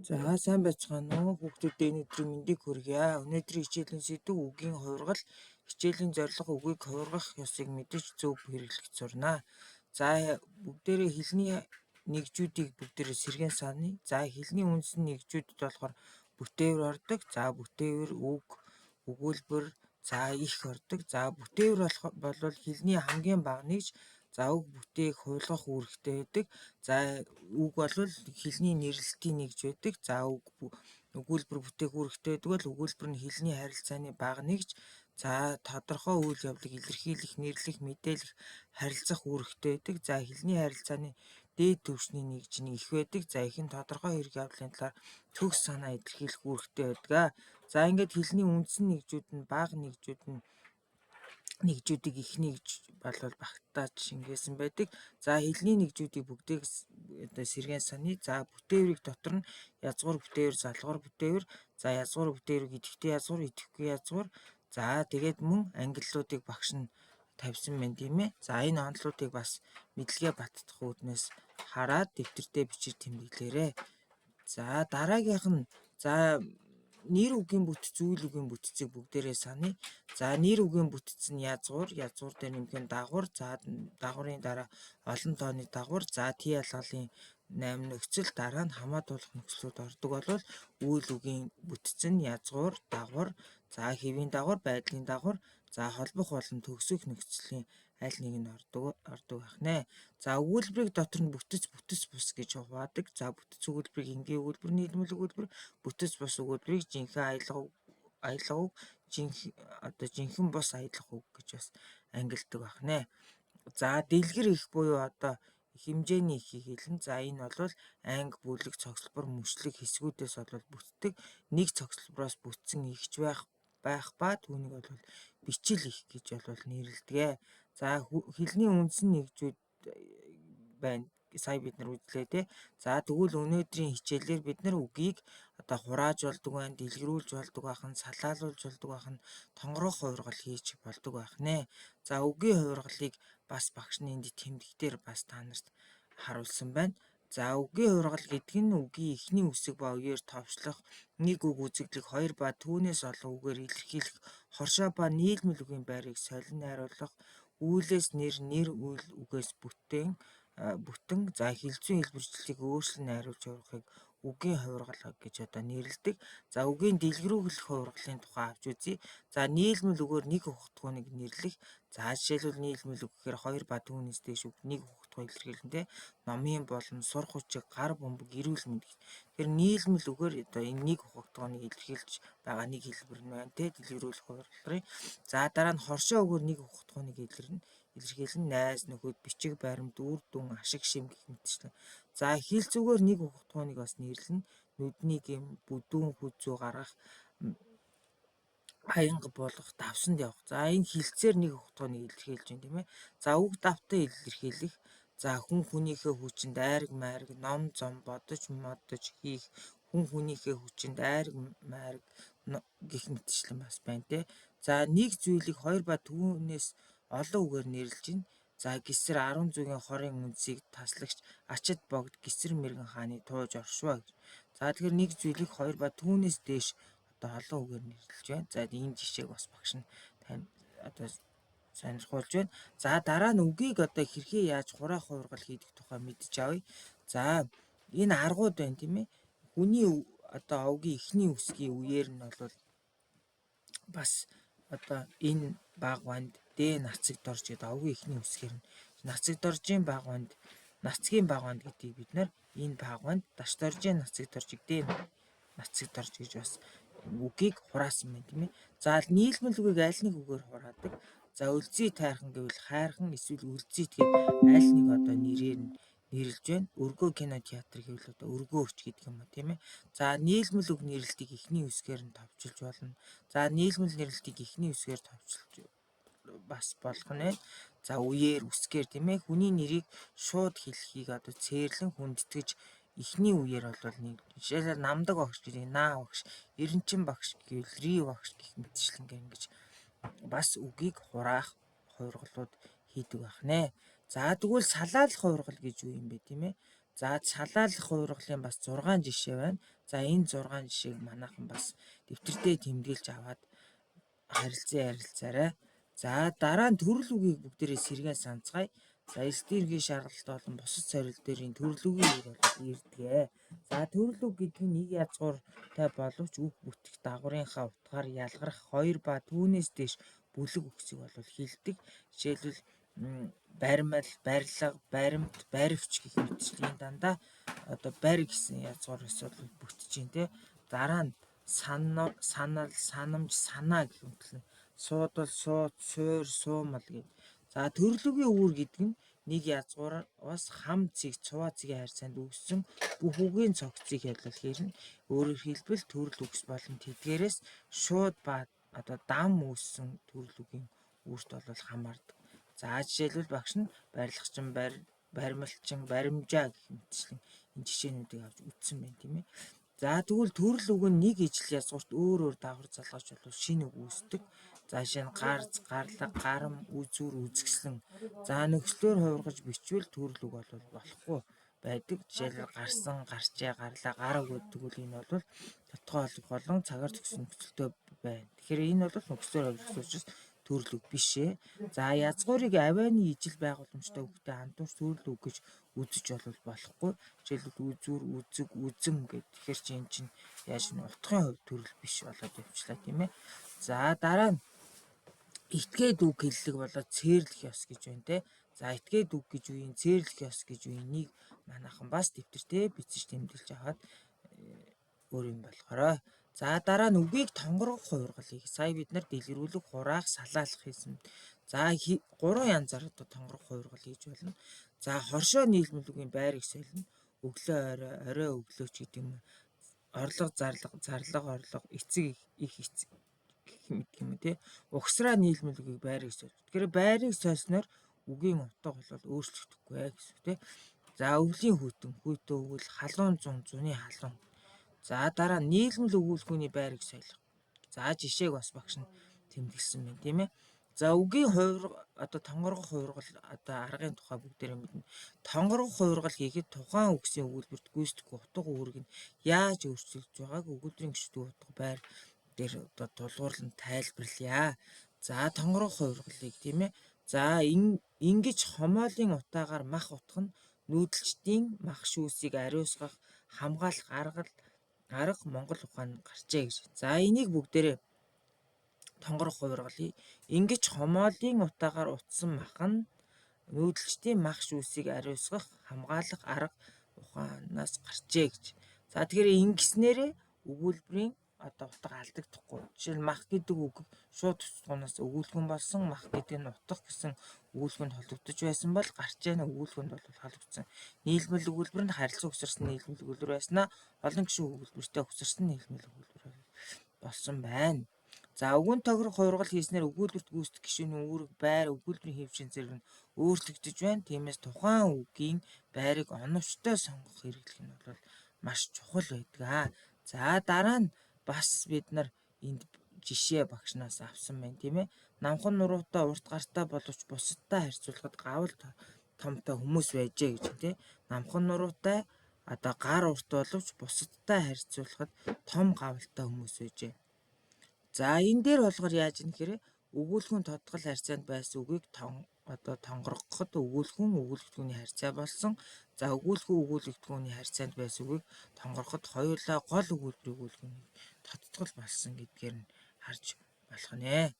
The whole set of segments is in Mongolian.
За сайн байцгаана уу, хүүхдүүдээ энэ өдрийн мэндийг хүргье. Өнөөдрийн хичээлийн сэдэв үгийн хувиргал, хичээлийн зорилго үгийг хувиргах ёсыг мэдэж зөв хэрэглэх сурна. За бүгдээрээ хэлний нэгжүүдийг бүгдээрээ сэргээн саная. За хэлний үндсэн нэгжүүдэд болохоор бүтээвэр ордог. За бүтээвэр, үг, өгүүлбэр, за их ордог. За бүтээвэр болвол хэлний хамгийн бага нэгж. За үг бүтээх, хувилгах үүрэгтэй байдаг. За үг бол хэлний нэрлэлтийн нэгж байдаг. За үг өгүүлбэр бүтээх үүрэгтэй байдаг бол өгүүлбэр нь хэлний харилцааны бага нэгж. За тодорхой үйл явдлыг илэрхийлэх, нэрлэх, мэдээлэх, харилцах үүрэгтэй байдаг. За хэлний харилцааны дээд түвшний нэгж нь их байдаг. За их нь тодорхой хэрэг явдлын талаар төгс санаа илэрхийлэх үүрэгтэй байдаг. За ингээд хэлний үндсэн нэгжүүд нь бага нэгжүүд нь нэгжүүдийг эхний гэж болвол багтааж шингээсэн байдаг. За хэлний нэгжүүдийг бүгдийг одоо сэргээн саная. За бүтээврийг дотор нь язгуур бүтээвэр, залгуур бүтээвэр, за язгуур бүтээврийг идэвхтэй язгуур, идэвхгүй язгуур. За тэгээд мөн ангиллуудыг багш нь тавьсан байна, тийм ээ. За энэ онолуудыг бас мэдлэгээ баттгах үүднээс хараад дэвтэртээ бичиж тэмдэглээрэй. За дараагийнх нь за нэр үгийн бүтэц, үйл үгийн бүтцийг бүгдээрээ саная. За нэр үгийн бүтэц нь язгуур, язгуур дээр нэмэх нь дагавар, за дагаврын дараа олон тооны дагавар, за тий ялгалын 8 нөхцөл, дараа нь хамаатуулах нөхцлүүд ордог болвол үйл үгийн бүтэц нь язгуур, дагавар, за хэвийн дагавар, байдлын дагавар, за холбох болон төгсөх нөхцөлийн аль нэг нь ордог байх нэ. За өгүүлбэрийг дотор нь бүтэц, бүтэц бус гэж хуваадаг. За бүтэц өгүүлбэрийг энгийн өгүүлбэр, нийлмэл өгүүлбэр, бүтэц бус өгүүлбэрийг жинхэнэ аялга үг, одоо жинхэнэ бус аялга үг гэж бас ангилдаг байх нэ. За дэлгэр их буюу одоо хэмжээний ихийг хэлнэ. За энэ бол анги, бүлэг, цогцлбор, мөчлөг хэсгүүдээс бол бүтдэг. Нэг цогцлбороос бүтсэн ихч байх ба түүнийг бол бичил их гэж бол нэрлэдэг. За хэлний үндсэн нэгжүүд байна. Сая бид нар үзлээ те. За тэгвэл өнөөдрийн хичээлээр бид нар үгийг одоо хурааж болдог байна, дэлгэрүүлж болдог байх нь, салаалуулж болдог байх нь, тонгорох хувиргал хийж болдог байх нэ. За үгийн хувиргалыг бас багш нь энд тэмдэгтээр бас та нарт харуулсан байна. За үгийн хувиргал гэдэг нь үгийн эхний үсэг ба үеэр товчлох, нэг үг үзэгдлэх, хоёр ба түүнээс олон үгээр илэрхийлэх, хоршоо ба нийлмэл үгийн байрыг солин найруулах, үйлээс нэр, нэр үйл үгээс бүтэн, за хэлцүүн хэлбэрчлэлийг өөрчлөн найруулж хувиргахыг үгийн хувиргал гэж одоо нэрлэдэг. За үгийн дэлгэрүүлэх хувиргалын тухай авч үзье. За нийлмэл үгээр нэг ухтгууныг нэрлэх. За жишээлбэл нийлмэл үг гэхээр хоёр ба түүнээс дээш үг нэг ухтгуу илэрхийлнэ те. Номын болон сур хүчиг, гар бөмбөг, эрүүл мэнд. Тэгэхээр нийлмэл үгээр одоо энэ нэг ухтгууныг илэрхийлж байгаа нэг хэлбэр нь байна те. Дэлгэрүүлэх хувиргалын. За дараа нь хоршоо үгээр нэг ухтгууныг илэрхийлнэ. Найз нөхөд, бичиг баримт, үр дүн, ашиг шим гэх мэтчлэн. За хэл зүгээр нэг ухтгууныг бас нэрлэнэ. Нүдний гэм, бүдүүн хүзүү гаргах, аянга болгох, давсанд явах. За энэ хилцээр нэг ухтгууныг илэрхийлж байна, тийм ээ. За үг давтан илэрхийлэх. За хүн хүнийхээ хүчинд айраг майраг, ном зом бодож модож хийх, хүн хүнийхээ хүчинд айраг майраг гэх мэтчлэн бас байна те. За нэг зүйлийг хоёр ба түүнээс олон үгээр нэрлэж байна. За гисэр 10 зүгийн хорын үндсийг таслагч ачид богд гисэр мэрэгэн хааны тууж оршваа гэж. За тэгэхээр нэг зүйлийг хоёр ба түүнээс дээш одоо олон үгээр нэрлэж байна. За энэ жишээг бас багш нь тань одоо сонирхуулж байна. За дараа нь үгийг одоо хэрхэн яаж хураах хувиргал хийдэг тухай мэдэж авъя. За энэ аргууд байна, тийм ээ. Хүний одоо овгийн эхний үсгийн үеэр нь бол бас одоо энэ баг банд Д нацаг дорж гэдэг овгийн эхний үсгээр нь нацаг доржийн баг банд, нацгийн баг банд гэдгийг бид нар энэ баг банд даш доржийн нацаг доржийг Д нацаг дорж гэж бас үгийг хураасан байна, тийм ээ. За нийлмэл үгийг аль нэг үгээр хураадаг. За өлзий тайрхан гэвэл хайрхан эсвэл өлзийт гээд аль нэг одоо нэрээр нь нэрлэж байна. Өргөө кино театр гэвэл одоо өргөө өч гэдэг юм уу, тийм ээ. За нийлмэл үг нэрлэлтийг эхний үсгээр нь товчилж болно. За нийлмэл нэрлэлтийг эхний үсгээр товчилж бас болох нь. За үеэр үсгээр, тийм ээ. Хүний нэрийг шууд хэлхийг одоо цээрлэн хүндэтгэж эхний үеэр бол нэг жишээлбэл намдаг багш гэдэг наа багш, эренчин багш гэвэл ри багш гэх мэтчлэнгээр ингэж бас үгийг хураах хувиргалууд хийдэг байх нэ. За тэгвэл салаалах хувиргал гэж юу юм бэ, тийм ээ? За, салаалах хувиргалын бас 6 жишээ байна. За, энэ 6 жишээг манайхан бас дэвтэрдээ тэмдэглэж аваад харилцан ярилцаарай. За, дараа нь төрөл үгийг бүгдээрээ сэргээн санацгаая. За, эрэлтийн шаардлалт болон бусад сорил дээр энэ төрөл үгийн үр бол ирдэг. За, төрөл үг гэдэг нь нэг язгууртай боловч үг бүтэх дагаврынхаа утгаар ялгарх хоёр ба түүнээс дээш бүлэг үгсийг бол хэлдэг. Жишээлбэл, баримал, барилга, баримт, баривч гэх мэтчлийн дандаа одоо барь гэсэн язгуур эсвэл бүтэж чинь те. Дараа нь санал, санамж, санаа гэх мэтлэн суудал, сууд, суур, суумал гэд. За, төрлөгийн үүр гэдэг нь нэг язгуураас хам цэг, цуваа цэгийн харьцаанд үүссэн бүх үгийн цогцыг ялал хэрнэ. Өөрөөр хэлбэл төрөл үгс болон тэдгээрээс шууд ба одоо дам үүссэн төрөл үгийн үүрт бол хамаардаг. За, жишээлбэл багш нь барилгачин, барималчин, баримжаа гэх мэтчлэн энэ жишээнүүдийг авч үзсэн байна, тийм ээ. За, тэгвэл төрөл үг нь нэг ижил язгуурт өөр өөр дагавар залгаж болов шинэ үг үүсдэг. За, жишээ нь гарз, гарлага, гарам, үзүүр, үзэсгэлэн. За, нөхцлөөр хувиргаж бичвэл төрөл үг бол болохгүй байдаг. Жишээлбэл гарсан, гарчээ, гарлаа, гар өгөөд, тэгвэл энэ бол тодорхой ойлгох болон цагаар зөксөн нөхцөлтэй байна. Тэгэхээр энэ бол нөхцлөөр хувиргасан учраас төрөл үг биш ээ. За, язгуурыг авианы ижил байгууламжтай үгтэй андуурч төрөл үг гэж үзэж бол болохгүй. Жишээлбэл үзүүр, үзэг, үзэм гэдэг. Тэгэхээр чи энэ чинь яаж нь утгын хувьд төрөл биш болоод явчлаа, тийм ээ. За, дараа нь этгээд үг хэллэг болоод цээрлэх ёс гэж байна те. За, этгээд үг гэж юу юм, цээрлэх ёс гэж юу юм, энийг манайхан бас дэвтэртээ бичиж тэмдэглэж аваад өөр юм болохоорой. За, дараа нь үгийг тонгоргох хувиргалыг сая бид нар дэлгэрүүлэх, хураах, салаалах хийсэн. За, гурван янзаар одоо тонгоргох хувиргал хийж болно. За, хоршоо нийлмэл үгийн байрыг солино. Өглөө орой, орой өглөө ч гэдэг юм. Орлого зарлага, зарлага орлого, эцэг их эцэг гэх мэт юм тий. Угсраа нийлмэл үгийг байрыг солих. Тэгэхээр байрыг сольсноор үгийн утга бол өөрчлөгдөхгүй гэсэн үг тий. За, өвлийн хүйтэн, хүйтэн өвөл, халуун зун, зуны халуун. За, дараа нийлмэл өгүүлэхүүний байрыг солих. За, жишээг бас багш нь тэмдэглэсэн байна, тийм ээ. За, үгийн хувирга одоо тонгоргох хувиргал одоо аргын тухай бүгдээрээ мэднэ. Тонгоргох хувиргал хийхэд тухайн үгсийн өгүүлбэрт гүйцэтгэх утга үүрэг нь яаж өөрчлөгдөж байгааг өгүүлбэрийн гишүүдийн утга байр дээр одоо тулгуурлан тайлбарлая. За, тонгоргох хувиргалыг, тийм ээ. За, ингэж хомоолын утаагаар мах утга нь нүүдэлчдийн мах шүүсийг ариусгах, хамгаалах арга Монгол ухаан гарчээ гэж. За, энийг бүгдээрээ тонгорох хувиргалыг ингэж хомоолын утаагаар утсан мах нь нүүдэлчдийн мах шүүсийг ариусгах, хамгаалах арга ухаанаас гарчээ гэж. За, тэгэхээр ингэснээрээ өгүүлбэрийн одоо утга алдагдахгүй. Жишээл мах гэдэг үг шууд туцгуунаас өгүүлгэн болсон, мах гэдэг нь утга гэсэн өгүүлбэнд холбогдож байсан бол гарчээ нь өгүүлбэнд бол холбогдсон. Нийлмэл өгүүлбэр нь харилцан угсарсан нийлмэл өгүүлбэр байснаа олон гишүүн өгүүлбэртэй угсарсан нийлмэл өгүүлбэр болсон байна. За, үгэн тохирох хувиргал хийснээр өгүүлбэрт гүйцэтгэх гишүүний үүрэг, байр, өгүүлбэрийн хэв шинж зэрэг нь өөрчлөгдөж байна. Тиймээс тухайн үгийн байрыг оновчтой сонгох хэрэглэх нь бол маш чухал байдаг. За, дараа нь бас бид нар энд жишээ багшнаас авсан байна, тийм ээ. Намхан нуруутай урт гартай боловч бусадтай харьцуулахад гавл томтой хүмүүс байжээ гэж, тийм. Намхан нуруутай одоо гар урт боловч бусадтай харьцуулахад том гавлтай хүмүүс байжээ. За, энэ дээр болохоор яаж юм гэхээр өгүүлэхүүн тодтгол харьцаанд байсан үгийг одоо тонгоргоход өгүүлэхүүн өгүүлэгдэхүүний харьцаа болсон. За, өгүүлэхүүн өгүүлэгдэхүүний харьцаанд байсан үгийг тонгороход хоёулаа гол өгүүлбэр өгүүлэхүүнийг тодтгол болсон гэдгээр нь харж болох нэ.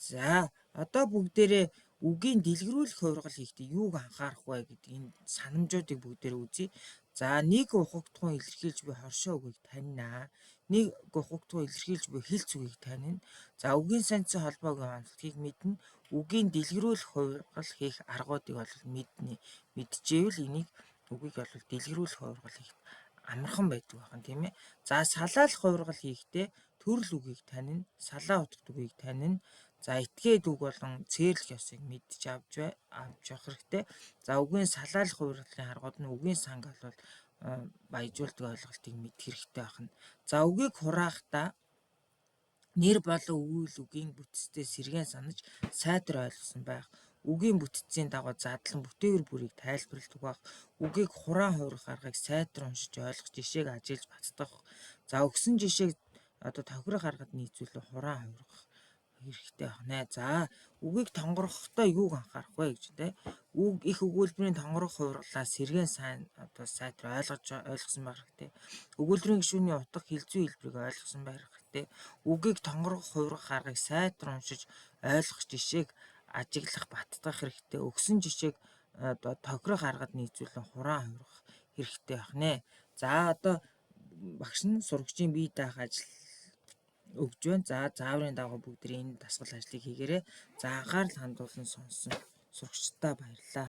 За, одоо бүгдээрээ үгийн дэлгэрүүлэх хувиргал хийхдээ юуг анхаарах вэ гэдэг энэ санамжуудыг бүгдээрээ үзье. За, нэг ухагдахуун илэрхийлж буй хоршоо үгийг танина. Нэг ухагдахуун илэрхийлж буй хэлц үгийг танина. За, үгийн санцын холбоог онцлогийг мэднэ. Үгийн дэлгэрүүлэх хувиргал хийх аргуудыг бол мэднэ. Мэдчихэвэл энийг үгийг бол дэлгэрүүлэх хувиргал хийх амархан байдаг байна, тийм ээ. За, салаалах хувиргал хийхдээ төрөл үгийг танина, салаа утгат үгийг танина. За, этгээд үг болон цээрлэх ёсыг мэдж авч явах хэрэгтэй. За, үгийн салаалах хувиргалын аргууд нь үгийн санг бол баяжуулдаг ойлголтыг мэдэх хэрэгтэй байна. За, үгийг хураахтаа нэр болон үйл үгийн бүтцтэй сэргээн санаж сайтар ойлгосон байх. Үгийн бүтцийн дагуу задлан бүтээвэр бүрийг тайлбарладаг байх. Үгийг хураан хувиргах аргыг сайтар уншиж ойлгох, жишээг ажиглаж баттгах. За, өгсөн жишээг одоо тохирох аргад нийцүүлэн хураан хувиргах хэрэгтэй байна. За, үгийг тонгоргохдоо юуг анхаарах вэ гэж тэ. Үг их өгүүлбэрийн тонгоргох хувиргалаа сэргээн сайн одоо сайтар ойлгосон байх хэрэгтэй. Өгүүлбэрийн гишүүний утга хэлзүй хэлбэрийг ойлгосон байх хэрэгтэй. Үгийг тонгоргох хувиргах аргыг сайтар уншиж ойлгох, жишээг ажиглах, баттгах хэрэгтэй. Өгсөн жишээг одоо тохирох аргад нийцүүлэн хураан хувиргах хэрэгтэй байна. За, одоо багш нь сурагчийн бие даах ажил өгж байна. За, зааврын дагуу бүгд энэ дасгал ажлыг хийгээрэй. За, анхаарал хандуулан сонссон сурагчдаа баярлалаа.